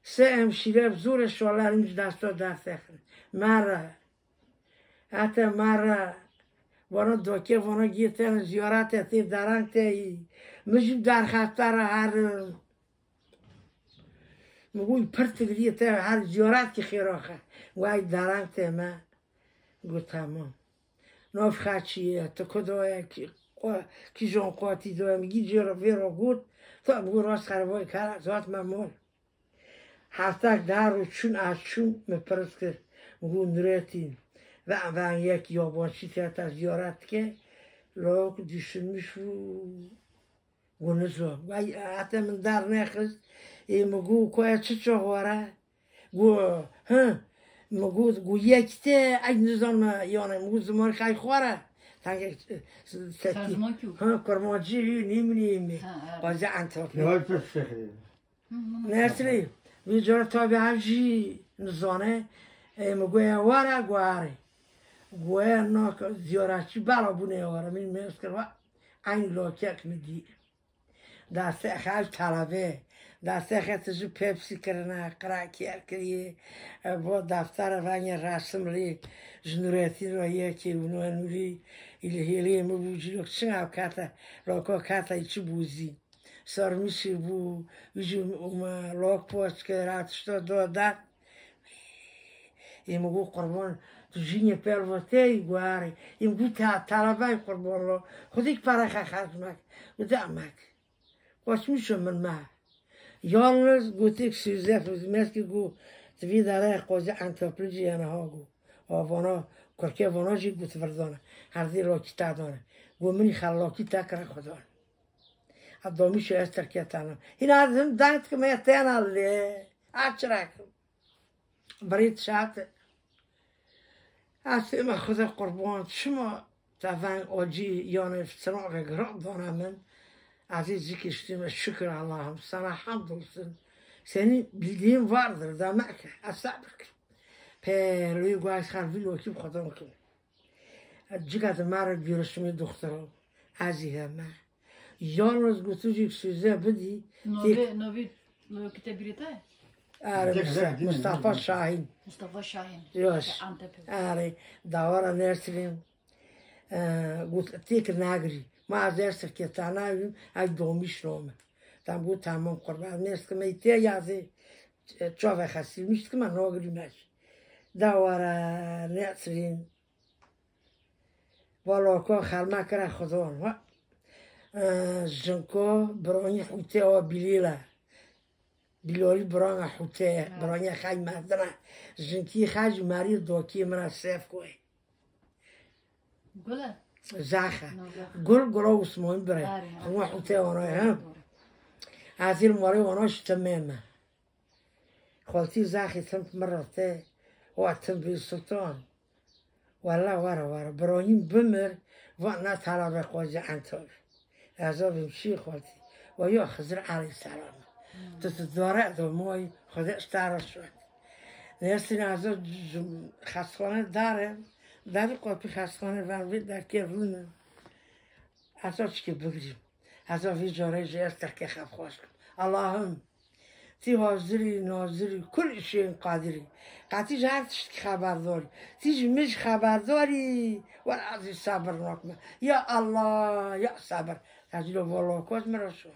Sê hemşîre bi zorê şolarî min ji desta derdixin. Mara. Hete mara. Vana dokê, vana giyê te ne ziyaret e, tê dereng te yî. Min jî derxefta re herin. Min got, pir tigiriyê te her ziyaret kî xêr axe. Way dereng te me. Got, tamam. Nav xaçî ye, tu ku doye, kî, qo-, kîjan qatî doye, min gî jê re vê re got, tu bi rast xerevayê kara, zat me mol. Heftak dar û çûn, ez çûm, min pirs kir. Min got, Nuretîn, ve, ve yek yabancî te te ziyaret dike, lawik düşünmüş bû. Got, nizo. Vay, heta min dar nexist. Ê, min got, ku ez çi çax were? Got, hi. Min got, got, yekî te, ey nizam, yani, min got, ziman xay xwara. Tenge, e, s-, sekî. Tercüman kî? Ha, kurmancî, nîm, nîm. Ha, evet. Bazı Antep. Yavaş bir şey. Nesrî, vî cara tabî ev jî nizane, e, min goya were, goya re. Goya nak ziyaretçî bela bûne were, min mêz kir, va, eynî lokek min dî. Destê xwe ev talebe, destê xwe tu ji Pepsi kirine, qira kêr kiriye, e, bo deftere vengê resim lê, ji Nuretîn re yekê û Nûrî, îlhêlê min bû, cîlok çin ev kete, loko kete çi bûzî. Sarmişî bû, wî jî lok poç kir, tişta da der. Ê, min got, qurban, tu jînê pelva te yî guherê. Ê, min got, te talebey qurban lo. Xwedêk pere xe xerc mek. Got, de mek. Kaçmişim min me. Yalnız gotik Suzef, meskî got, tu vî dere qozî Antepli jî yene ha got. Avana, kurkê vana jî got virdana. Her zî lokî te dane. Got, min xelakî te kire Xudan. A domîşê ez tirkê tena. Hîna ez him deng dikim, ez tena lê. A çira kim? Birî dişate. Ez tême Xuda qurban, çima te veng acî, yanê silavê giran dane min. Ez ê zikê şitîme, şükür Allah'ım, sana hamdolsun. Senin bildiğin vardır, demek ki, ez sabir kim. Pê lûyê guay xervî lokî bi Xudan kim. Cika di me re görüşmê doktora, ez jî heme. Yalnız gotûcîk Suze bidî, Navê, navê, navê kitebîrê te? Are, Mustafa Şahin. Mustafa Şahin. Yaş. Antep. Are, dawara Nesrîn. E, got, têk nagirî. Ma ez Nesrî ketana wîm, ay domîş nome. Tam got, tamam qurban. Nesrî me tê yazê, çave xesî, mişt ki me nagirî meş. Dawara Nesrîn. Wala ka xelme kire Xudan, ha. E, jinko biranî hûtê a Bilîl e. Bilolî birana hûtê, ha, biranî xey merdin e. Jinkî xey jî merî dokî min e Sefkoyê. Gul e? Zax e. No, zax. Gul, gula Osmanî bire. Are, are. Xuma hûtê wana, ha. Doğru. Ez îl marê wana ji timê me. Xaltî zaxî tim min re te, wa tim bî Sultan. Wela were were, birayîm bimir, va ne talebe qozî Entabi. Ez a bim şî xaltî. Wa ya Xizir aleyhisselam. Hmm. Tu tu dare do moy, Xwedê ji te re şwet. Nesîn ez a xestxane dare, derî qopî xestxane ven vê derkê rûne. Ez a çikê bigirîm. Ez a vê carê jî ez tirkê xev xweş kim. Allah'ım, Tî hazirî, nazirî, kul îşên qadirî. Qetî ji her tiştkî xeberdar î. Tî ji min jî xeberdar î. Wela ez ê sebir nakim. Ya Allah, ya sebir. Tecîlo valla koz min re şo.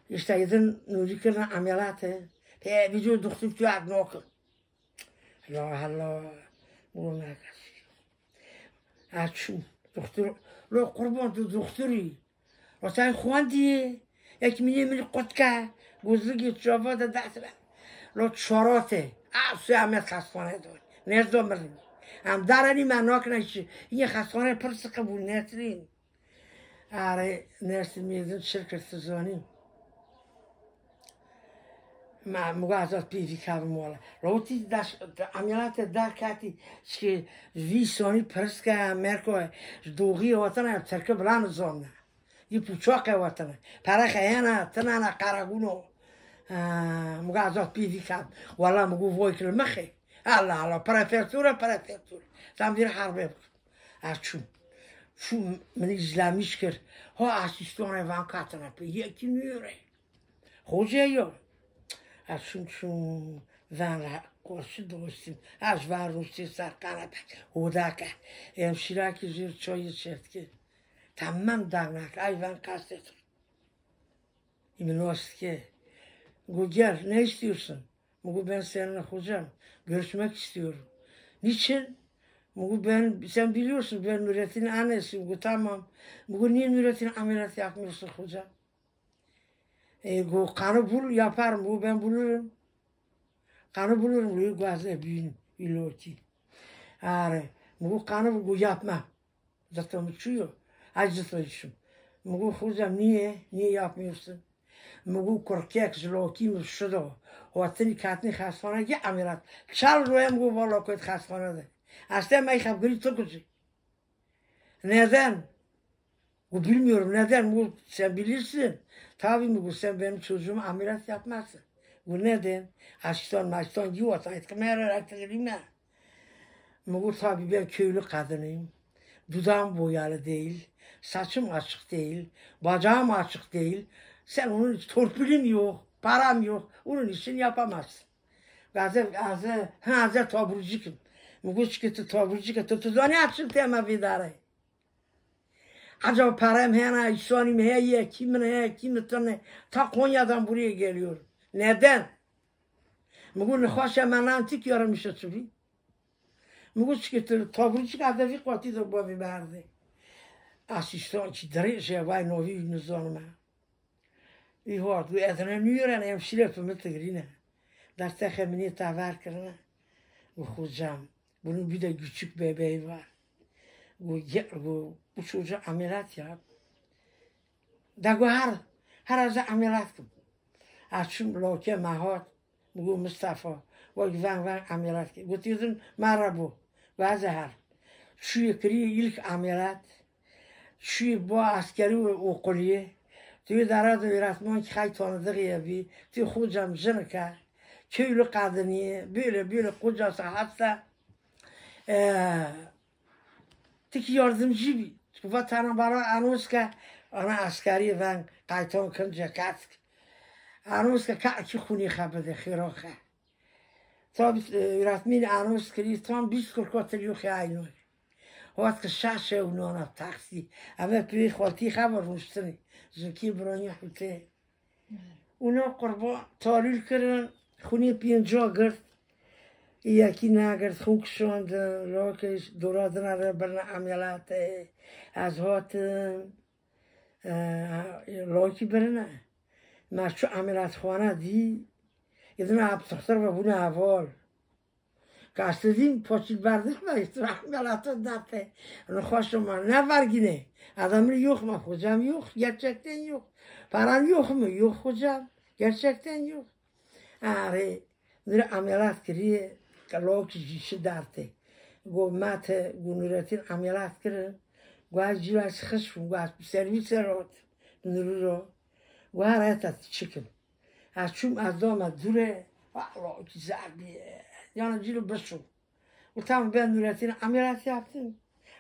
Îşte yedin nûrî kirine emeliyatê. Pê vîdyo doktor tu erd nakin. La hela. Bo me. Ez çûm. Doktor, lo qurban tu doktorî. Rotay xwendiyê, yek mînê min qutke, gozligê çava de dest be. Lo çarate. A, suya me xestxane de. Nezdo mirin. Em daranî me nakine çi. Yine xestxane pir sıkı bu Nesrin. Are, Nesrin mezun çirkir tu zanî. Ma, muga azad pêvî kevim wala. Rotî daş, emeliyatê derketî, çi vî sonî piriske merko, ji doğî hatine, em terke bilan zomne. Yî puçaqê hatine. Pere xeyena, tinana qaraguno. Ha, muga azad pêvî kevim. Wala mugu voy kilmexê. Allah Allah, prefektura, prefektura. Tam bir harbe. Açû. Çû min îzlemîş kir. Ha asîstanê van katine pê. Yekî nûre. Xoce yo. Ez çûm çûm van re qarşî dostim. Ez van rûsê ser qenepe. Hodake. Hemşîrakî jêr çayê çêdike. Tamam danak. Ay van kastê. Îmîn wastike. Go gel, ne istiyorsun? Mugu ben seninle hocam görüşmek istiyorum. Niçin? Mugu ben, sen biliyorsun ben Nurettin annesi. Mugu tamam. Mugu niye Nurettin ameliyat yapmıyorsun hocam? E, go kanı bul yaparım. Mugu ben bulurum. Kanı bulurum. Mugu gazle büyün iloti. Are. Mugu kanı bul, go yapma. Zata mi çûyo? Ay zata çûm. Mugu hocam niye? Niye yapmıyorsun? Mugu korkek ji lokî mi şido. Hotinî katnî xestxane ki emirat. Çar roye mugu valla koyt xestxane de. Aslında me xebgirî tu kucî. Neden? Bu bilmiyorum neden. Bu sen bilirsin. Tabii mi bu sen benim çocuğuma amirat yapmazsın. Bu neden? Açtan maçtan diyor. Ettim her artık. Mugu tabii ben köylü kadınıyım. Dudağım boyalı değil. Saçım açık değil. Bacağım açık değil. Sen onun için torpilim yok. Param yok. Onun için yapamazsın. Gaze, gaze, ha, gaze taburcukum. Mugu çıkıtı taburcuk. Tu, tu zani açın tema vidare. Acaba param hena, insanım heye, kimin heye, kimin tane. Ta Konya'dan buraya geliyorum. Neden? Mugu nexwaşa me nan tik yaramışa çivi. Mugu çıkıtı taburcuk adavî qatî de bavi berdi. Asistan ki dirêje vay novî nizanime. Î hat û ez ne nûyeren em şîle tu min tigirîne. Destexê min ê tever kirine. Û xocam, bunu bir de küçük bebeği var. Bu, bu, bu çocuğu ameliyat yap. Da gu her, her az ameliyat kim. Açım loke mahat. Got Mistefa, wek veng veng emeliyat kir. Got, "Yedin merhaba." Got, "Ez her." Çûye kiriye ilk ameliyat. Çûye bo askeri û okuliyê. Tu yê dara de öğretmen ki xay tanıdığı bî. Tu hocam jinike. Köylü kadınıyê. Böyle böyle kocası hasta. Ee, Tikî yardimcî bî. Çiku va tena bara anons ke, ana eskerî veng qayton kin cekesk. Anons ke ka kî xûnî xe bide, xêro xe. Tabî, e, öğretmenî anons kirî, tam bîst kurka tirî xê ayno. Hat ke şaş e û nana taksî. Eve pî xwatî xe ve rûştinî. Jinkî bironî hûtê. Ûna qurban talîl kirin, xûnê pênca girt. Yekî negirt, xûn kişandin, lokê dora dina re birine emeliyatê. Ez hatim, e, lokî birine. Me çû emeliyatxane dî, yedina hep dixtir ve bûne heval. Gazeteciyim, poçil berdin mi? Rahmi Allah'tan darte. Onu hoşuma ne var yine? Adamın yok mu hocam? Yok. Gerçekten yok. Paran yok mu? Yok hocam. Gerçekten yok. Are, nire ameliyat kiriye, kalok jişi darte. Go mate, go Nurettin ameliyat kirin. Go az cilas xişm, go az servis rot. Nuru ro. Go harayta çıkın. Ez çûm, ez dama dûre, wala güzel bir, yani cilo biçû. Û tam ben Nurettin ameliyat yaptım.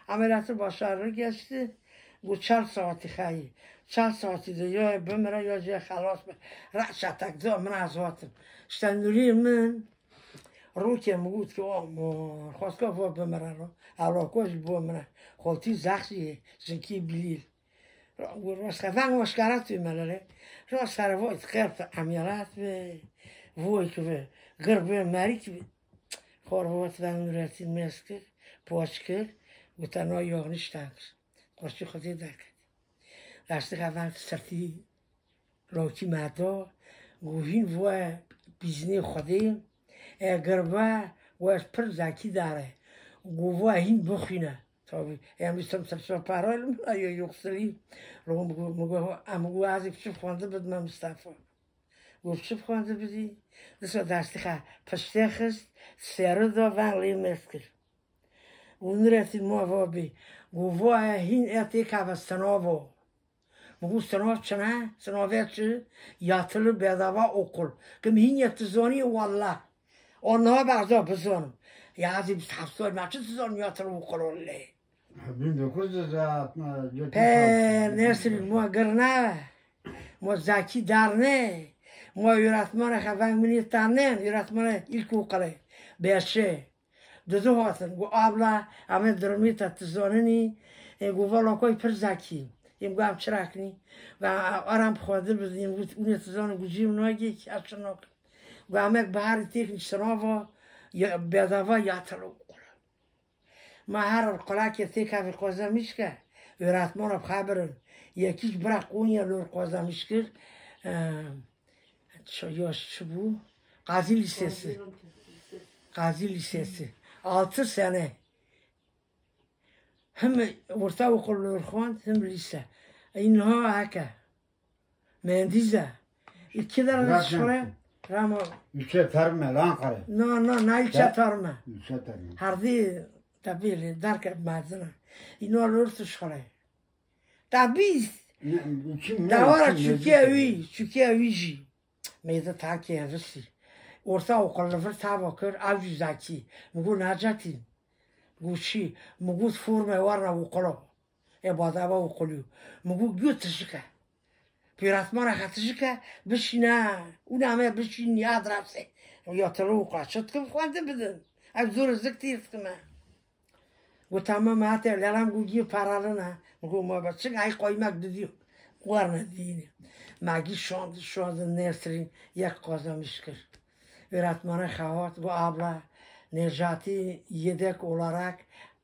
Ameliyatı başarılı geçti. Got çar saetî xeyî. Çar saetî de ya bimire ya jê xelas be. Re'ça tek da min ez hatim. İşte nûrî min rûkê min got ki o xwestka va bimire ro. Ewlako ji bo min e. Xoltî zexşî yê, jinkî bilîl. Ro-, ro-, Rastxe veng waşkara tu melele. Rastxe re vay xêr tu emiyat be. Voy ki be. Gir be, merî ki be. Xor vot veng Nurettin mez kir. Poç kir. Gota no yoğun işten kir. Qorçî Xwedê derket. Laştî xevan sertî lokî me do, got hîn voye bîznê Xwedê, eger ve we pir zekî dare. Got voye hîn bixwîne. Tabî, em îstem serçe para li min ayo yokselî. Ro min got, min got, em got ez ê biçim xwendin bidime Mistefa. Got biçim xwendin bidî. Disa destî xe piştê xist, seri da veng lê mez kir. Û Nurettin ma va bê. Got voye hîn e têkeve sinavo. Min got sinav çi ne? Sinavê çi? Yatılı bedava okul. Kim hîn ye tu zanî walla. O niha bexda bizanim. Ya ez ê bîst heft sal me çi dizanim yatılı okul olle. Bin dokuz yüz altmış, Pe Nesrin ma girne. Ma zekî darne. Ma öğretmene xeven minî tanen. Öğretmene ilkokulu. Beşe. Didu hatin. Got abla, em ê durumê te tu zanînî. E, got valla koy pir zekî. Em got em çi rakinî. Got aram xwedin bizîn. Got ûnê tu zanî got cîm nagê ki ez çi nakim. Got em ek biharî têkin sinava ya, bedava yatılı okul. Ma her qulakê têkevê Qozemîşke, öğretmana bi xebirin. Yekî ji bira Konya lor Qozemîş kir. E, çi, ya çi bû? Qazî Lisesi. Qazî Lisesi. Altı sene. Hem orta okul lor xwend, hem lise. Ey niha heke. Mühendîs e. Î kî dere Bırak şkole? Ramo. Ülke terme lan kare. Na, na, na ilçe terme. Ülke terme. Hardî tabî lê derke mezin e. Îno lor tu şkole. Tabî. Ne, kim ne, Dawara kim ne çukiye diyor? Wî, çukiye wî jî. Mêze takê hevisî. Orta okul li vir tava kir, ew jî zekî. Min got Necetî. Got çi? Min got forme warna okula. E badava okulî. Min got, got tijike. Pîratmana xe tijike, bişîne. Û name bişîn ya adrese. Ya telo û qaçe dikim xwendin bidin. Ev zor zik tîr dikime. Got tamam hate, lelam got gî paralin ha. Got ma be çik ay qoymak didiyo. Warne diyini. Ma gî şand, şand Nesrin yek Qozemîş kir. Öğretmene xewat, got abla, Necati yedek olarak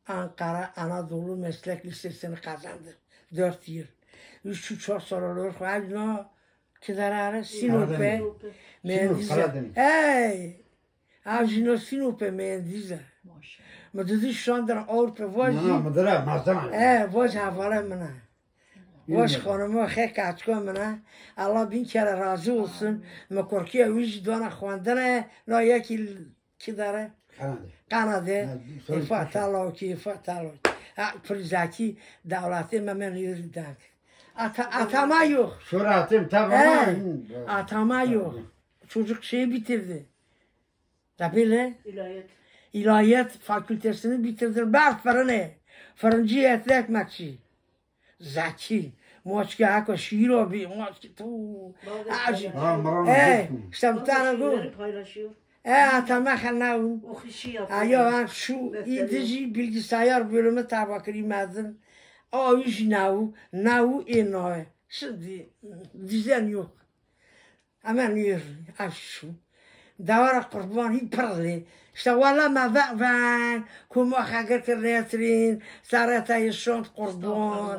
Ankara Anadolu Meslek Lisesi'ni kazandı. Dört yıl. Üç, üç sene olur. Haydi no, kidarare, Sinop'e, Karadeniz. Mühendis. Sinop, Karadeniz. Hey! Ev jî no Sinopê mühendîs e. Maşallah. Mi didî şandin Ewropa, vaj jî. Na, na, mi dire, mazdan. E, vaj hevale min e. Vaj xanima xe kaçka min e. Allah bin kere razı olsun. Mi korkiya wî jî dana xwendine. Na yekî ki dere? Kanadê. Kanadê. Ha, E, fatalo ki, fatalo. Ha, pir zekî dewletê me, me nêrî dank. Ata-, atama yok. Şoratê mi, tamam. E, atama yok. Çocuk şeyi bitirdi. Tabî le? İlahiyat. İlahiyat fakültesini bitirdi. Ber fırını. Fırıncı etli ekmekçi. Zekî. Moçke heko şîro bî. Moçke tu. Acı. Ha, Maran. E, işte bir tane bu. Paylaşıyor. E, atama xenav. Oxişi yapıyor. Ayo, ben şu Mesleği. İdiji bilgisayar bölümü tabakırî mezin. O iş nav, nav e nav. Şimdi düzen yok. Hemen yürü, ev şu. Dewara qurban hî pirlê. İşte wala me ve ven, kuma xegir kir Nesrin, sereta yê şand qurban.